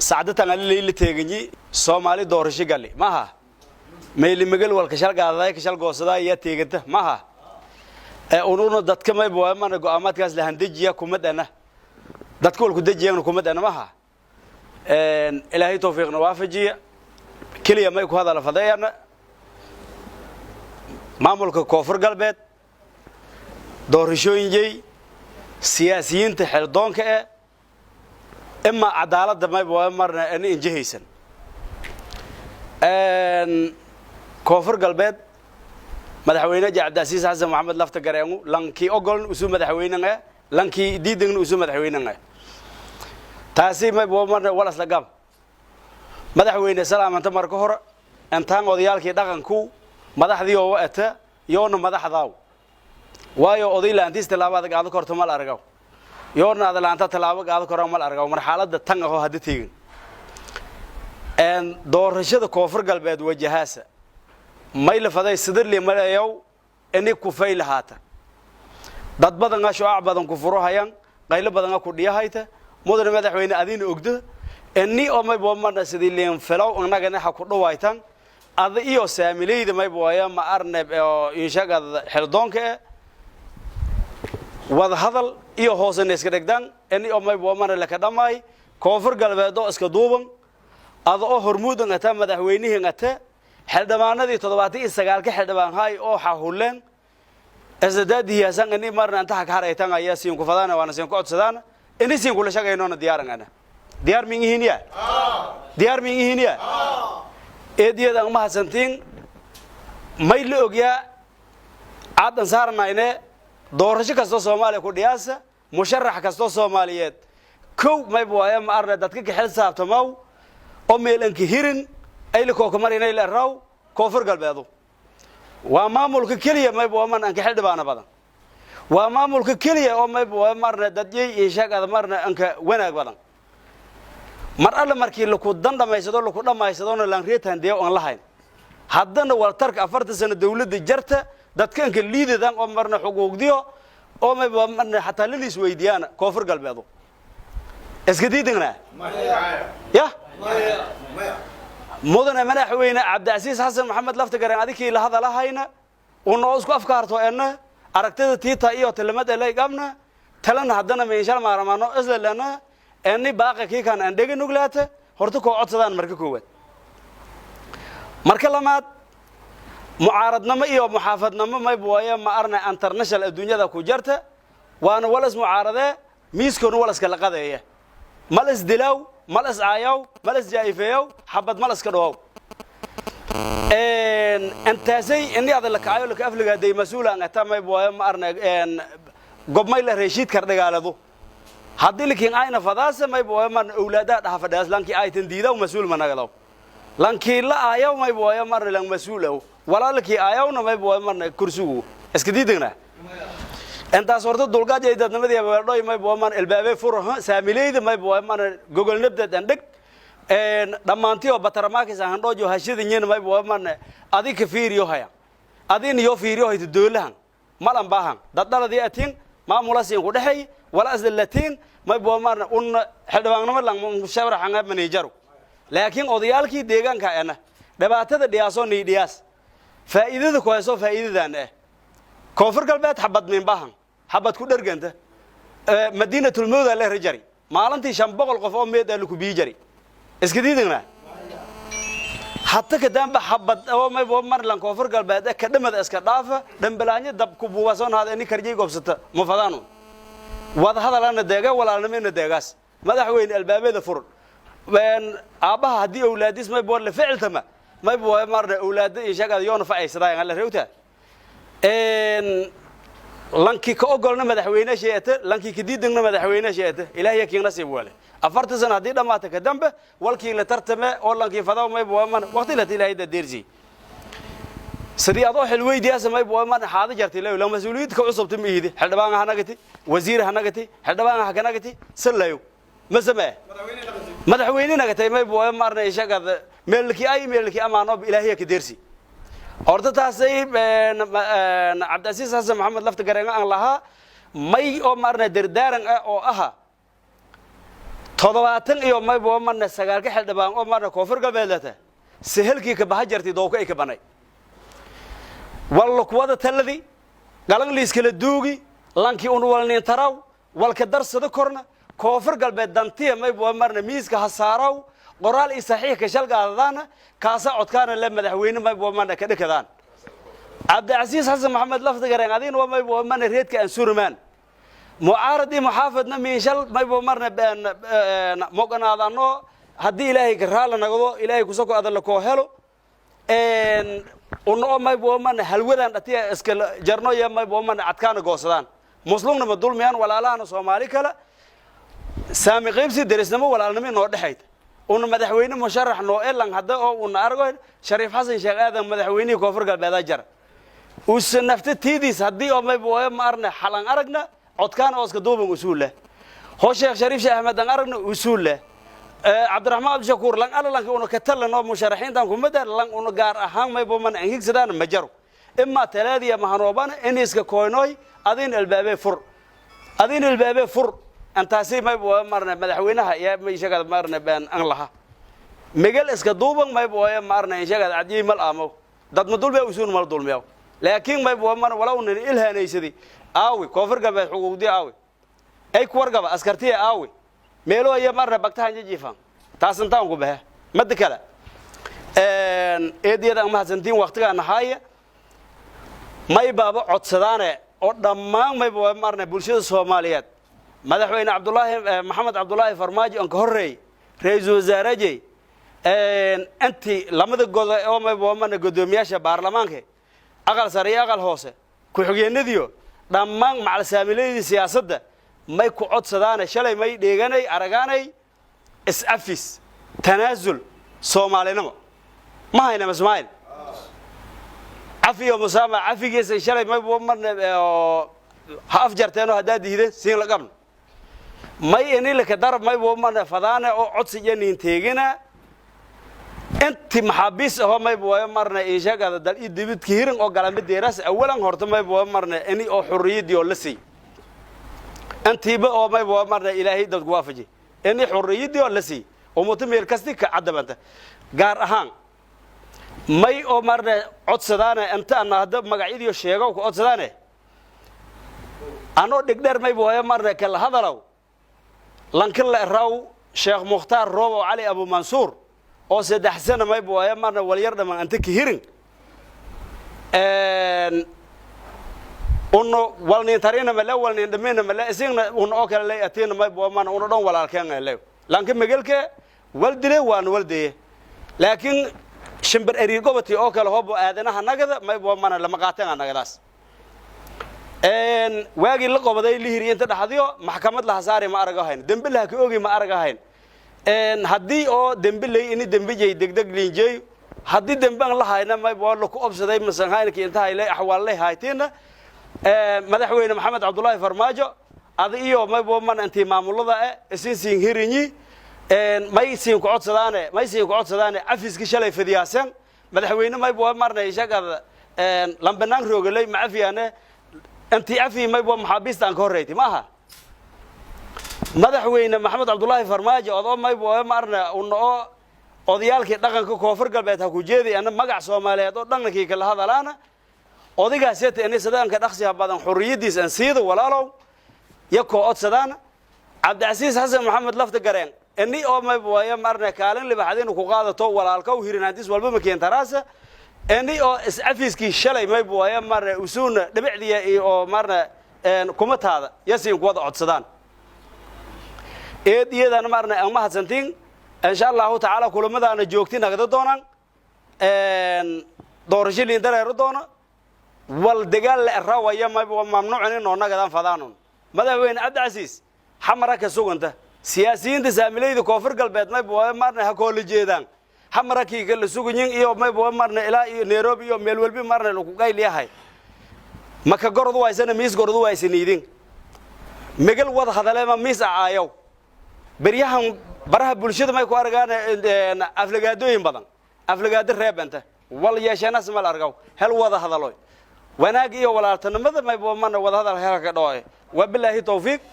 Sacdatan alileyla teeganyi Soomaali doorasho gali maha, meyli magal walka shalgaadaday ka shalgoosadaa yaa teeganta maha. Ee ununa dadka mayba waa mana go'aamaadkaas la handejiya kuma dhana, dadka walku dejiyana kuma dhana maha. Ilaahay tawfiiqna waafajiya. Keliya may ku hadala fadeeyana maamulka Koonfur Galbeed, doorashooyinyey, siyaasiyiinta xeldoonka e imaa cadaaladda mayba waa marna ana injihaysan. Koonfur Galbeed madaxweyne Cabdicasiis Xasan Maxamed Lafta Gareengu, lankii ogoln usu madaxweynen e, lankii diidangna usu madaxweynen e, taasi mayba waa marna walasla gab. Madaxweyne salaamanta. Marka hore intaan odayaalkii dhaqanku madaxdii oo ata yoona madaxdaaw, waayo oday laantiis tallaabo adag aado korto mal aragaw, yoona ada laanta tallaabo qaado koro mal aragaw. Marxaladda tan ahoo hadda teegin doorashada Koonfur Galbeed wajahaasa may la faday sidadli malayow ini kufay lahaata. Dad badana shucaac badan ku furohayan, qaylo badana ku dhiyahayta. Mudane madaxweyne, adina ogdo ini oo mayba marna sidii liinfilow innagana ha ku dhawaytan ada iyo saamileyda mayba waaya ma arneb oo inshagad xeldoonka e wada hadal iyo hoosena iska dhegdan ini oo mayba marna laka dhamaay Koonfur Galbeed oo iska duuban, ada oo hormuudan ata, madaxweynihin ata, xildhibaanadii 79-ka xildhibaan hay oo xahuleen isdadaadihiyaasan ini marna intaha ka haraytan ayaa siinku fadaana, waana siinku codsadaana ini siinkula shaqaynoona diyaaran ana. Diyaar min ihiin ya? Diyaar min ihiin ya? Eediyadan mahadsantiin. May la ogyaa caaddan saarnayne doorasho kastoo Soomaaliya ku dhiyaasa, musharax kastoo Soomaaliyeed kow mayba waaya ma arna dadka ka xil saabtamaw oo meelanka hirin ayla kooka marinay la raw. Koonfur Galbeedu waa maamulka keliya mayba waa man anka xildhibaana badan, waa maamulka keliya oo mayba waa marna dadyay iyo shaqada marna anka wanaag badan. Mar alle markii laku dan dhamaysado, laku dhammaysadona laanreetan dee aan lahayn, haddana waltarka 40 sano dawladda jarta dadka anka liidadan oo marna xuquuqdiyo oo mayba marna xataa laliis weydiyaana Koonfur Galbeedu iska diidanaa ya. Mudane madaxweyne Cabdicasiis Xasan Maxamed Laftagareen, adikii la hadalahayna unoo isku afkaarto enna aragtida tiita iyo talamad elay qabna talana haddana meeshal maaramaano islalana eni baaqa kii kan aan dhega nuglaata horta koo codsadaan. Marka koowaad, marka lamaad, mucaaradnimo iyo muxaafadnimo mayba waaye ma arna international adduunyada ku jarta, waana walas mucaaradee miiskoona walaska la qadeeya, mal is dilaaw, mal is caayaw, mal is jaa'ifeeyaw, xabad mal iska dhawow. Intaasay ini ada la kacayo laka afligaaday mas-uulan ata mayba waaye ma arna gobmay la reeshiid kar dhagaaladu haddii lakiin ayna fadaasa mayba waaye marna awlaadaha dhaha fadhiyaas lankii aytan diidaw mas-uul managadaw, lankii la aayaw mayba waaye marna lang mas-uul aw, walaalkii aayawna mayba waaye marna kursigu iska diidagna. Intaas horta dulqaad iyo dadnimadii weeldhoy mayba waa marna ilbaabee furaha saamileyda mayba waa marna gogol nabdad andheg dhammaantii oo bataramaakis ahandhoojo hashada nyen mayba waa marna adika fiiriyo haya, adina yoo fiiriyo hayto doolahan malan baahan daddhaladii atiin maamulasiin ku dhexeey wala aslatiin mayba waa marna un xildhibaannimo lang shabraxanga manijaru, laakiin odayaalkii deegaanka ana dhibaatada dhiyaasoo nii dhiyaas faa'iidada ku hayso faa'iidadan Koonfur Galbeed xabad minbahan xabad ku dherganta Madiinatulmawda la rajari maalintii 500 qof oo meed laku bii jari iska diidagna hatta kadaanba xabad oo mayba marlan Koonfur Galbeed ka dhamada iska dhaafa dhambalaanyo dab ku buubasoon haada ini karjay goobsata ma fadaanu. Wada hadalana deega, walaalnimana deegaas. Madaxweyne, albaabada fur. Aabbaha haddii awlaadis mayba la ficiltama mayba waa marna awlaada iyo shaqada yoona facaysadaan la rewta. Lankii ka ogolna madaxweyne sheete, lankii ka diidagna madaxweyne sheete. Ilaahay kiin nasiib wale 40 sano haddii dhammaata ka dambe walkii la tartame oo lankii fadaw mayba waa man waqti la ilaahay da deersi sidii adoo xil weydiyaasa mayba waa man xaada jartay la mas'uuliyad ka cusubta ma ihidi. Xildhibaan ha nagati, wasiir ha nagati, xildhibaan ha nagati sallayo ma samee madaxweyne nagatay mayba waa marna ishagada meelkii ay meelkii amaano ilaahay ka deersi. Horta taasay Cabdicasiis Xasan Maxamed Lafta Gareenga aan lahaa may oo maarna dardaaran ah oo aha. 79 iyo mayba marna 9-ka xildhibaan oo marna Koonfur Galbeedlata sehelkii ka baha jartay doowka ay ka banay walla kuwada taladi galan liiskala duugi lankii un walnin taraw walka darsada korna Koonfur Galbeed dantiya mayba marna miiska ha saaraw qoraal iyo saxiix ka shalgaadadaana kaasa codkaana le madaxweyne mayba marna ka dhikadaan. Cabdicasiis Xasan Maxamed Lafdigareen, adina waa mayba marna reedka aan surmaan mucaarad iyo muxaafadna miinshal mayba marna moganaadano. Haddii Ilaahay ka raala nagdo, Ilaahay kusako adala koo helo una oo mayba marna halwadan dhatiya iska jarno iyo mayba marna cadkaana goosadaan, muslumna ma dulmiyaan walaalahana Soomaali kale saami qaybsi derisnimo walaalnimo inoo dhexayd. Una madaxweyne musharax noo elan hadda oo una argo Shariif Xasan Sheekh Aadan, madaxweynihii Koonfur Galbeedaa jara usa nafta tiidiis. Haddii oo mayba ma arna xalan aragna codkaan oo iska duuban usuul leh hoo Sheekh Shariif Sheekh Axmed aan aragna usuul leh Cabdiraxmaan Cabdishakuur lang alla lanka una ka talan oo musharaxiintan kumada lang una gaar ahaan mayba man aan higsadaan ma jaro imaa talaadiya mahanoobana in iska koynoy. Adin albaabee fur, adin albaabee fur. Antaasi mayba marna madaxweynaha iyo ma marna baan an laha megal iska duuban mayba marna inshaga cadiyay mal aamo dad ma dulmiya usuun mal dulmiya, laakiin mayba marna walaw nin ilhaanaysadii aawi Koonfur Galbeed xuquuqdii aawi ay ku wargaba askartiya aawi meelo iyo marna bagtahan jijiifan. Taas intaan ku baxe. Mada kale, eediyada aan mahadsantiin waqtigaa nahaaya may baaba codsadaane oo dhammaan mayba marna bulshada Soomaaliyeed, madaxweyne Cabdulaahi Maxamed Cabdulaahi Farmaajo aan ka horreey, ra-iisul wasaarejey, intii lamada godo oo mayba marna guddoomiyaasha baarlamaanka aqal sare iyo aqal hoose ku-xigeenadiyo dhammaan macalsaamiladii siyaasadda may ku codsadaane. Shalay may dheeganay aragaanay is-afis, tanaasul, Soomaalinimo ma hayna masmaayil cafiyo musaama cafigiisa shalay may marna ha afjarteenoo haddaa diideen siin la qabno may inilaka darab mayba marna fadaane oo codsi iyo niinteegina inti maxaabiis ahoo mayba waayo marna insheegada dal iyo dibidka hirin oo galama deeraas awalan horta mayba waayo marna ini oo xurriyaddii oo la siiy intiiba oo mayba waa marna Ilaahay dadku waafaji ini xurriyaddii oo la siiy umuto meel kasti ka caddabanta. Gaar ahaan may oo marna codsadaane inta ana hadda magacyadiio sheego ku codsadaane anoo dhegdheer mayba waayo marna kala hadalow lanka la raw Sheekh Mukhtaar Roobow Cali Abu Mansuur oo 3 sana mayba waayo marna walyar dhaman anta ka hirin uno walnin tarina male walnin dhamina male isingna una oo kale lay atina mayba waa marna una dhan walaalkeen lew lanka megelke wal dile waana wal deye, laakiin shimbir eriir gobati oo kale hobo aadanaha nagada mayba waa marna lama qaateen nagadaas. Waagii la qobaday lihiri inta dhaxdiyo maxkamad laha saari ma arag ahayn, dembe laha ka ogi ma arag ahayn. Haddii oo dembe lay ini dembejay degdeg liinjeey, haddii dembe aan la hayna mayba waa laku obsaday masanhaynki inta haylay axwaallay haytiina. Madaxweyne Maxamed Cabdullaahi Farmaajo, adi iyo mayba man intii maamulada e isin siin hirinyi may siin ku codsadaane, may siin ku codsadaane cafiski shalay fidiyaasen. Madaxweyne mayba waa marnay shagada lambanaan roogalay ma cafiyaane intii cafi mayba maxaabiista aan ka horreyti ma aha. Madaxweyne Maxamed Cabdullaahi Farmaajo odoo mayba marna una oo odayaalkii dhaqanka Koonfur Galbeed ha ku jeeday ana magac Soomaaliyeed oo dhaqankii kala hadalaana odaygaaseta ini sadaanka dhaqsiha badan xurriyaddiis aan siida walaalow yakoo codsadaana. Cabdicasiis Xasan Maxamed Lafta Gareen ini oo mayba waayo marna kaalin libaxad ku qaadato walaalka u hirinaantiis walba ma keentaraasa ini oo is-cafiskii shalay mayba waayo marna usuuna dhibicdiya iyo oo marna kuma taada yasiin kuwada codsadaan eed iyadana marna aan mahadsantiin. Insha Allahu tacaala kulamadaana joogti nagda doonaan doorasho liin dareero doono wal dagaal la erawaya mayba waa mamnuucin inoo nagadaan fadaanun. Madaxweyne Cabdicasiis, xamara ka suganta siyaasiyiinta saamilayda Koonfur Galbeed mayba waa marna ha koola jeedaan xamara kiika la suganyin iyo mayba waa marna ilaa iyo Nairobi iyo meel walbi marna lagu qayliyahay maka gorod waysana miis gorod waysaniidin megal wada hadaleema miis acaayow. Beryahan baraha bulshada may ku argaan aflagaadooyin badan, aflagaado reebanta wal yeesheenas mal argaw hel wada hadaloy wanaag iyo walaaltanimada mayba mana wada hadal helka dhooy. Wabilaahi tawfiiq.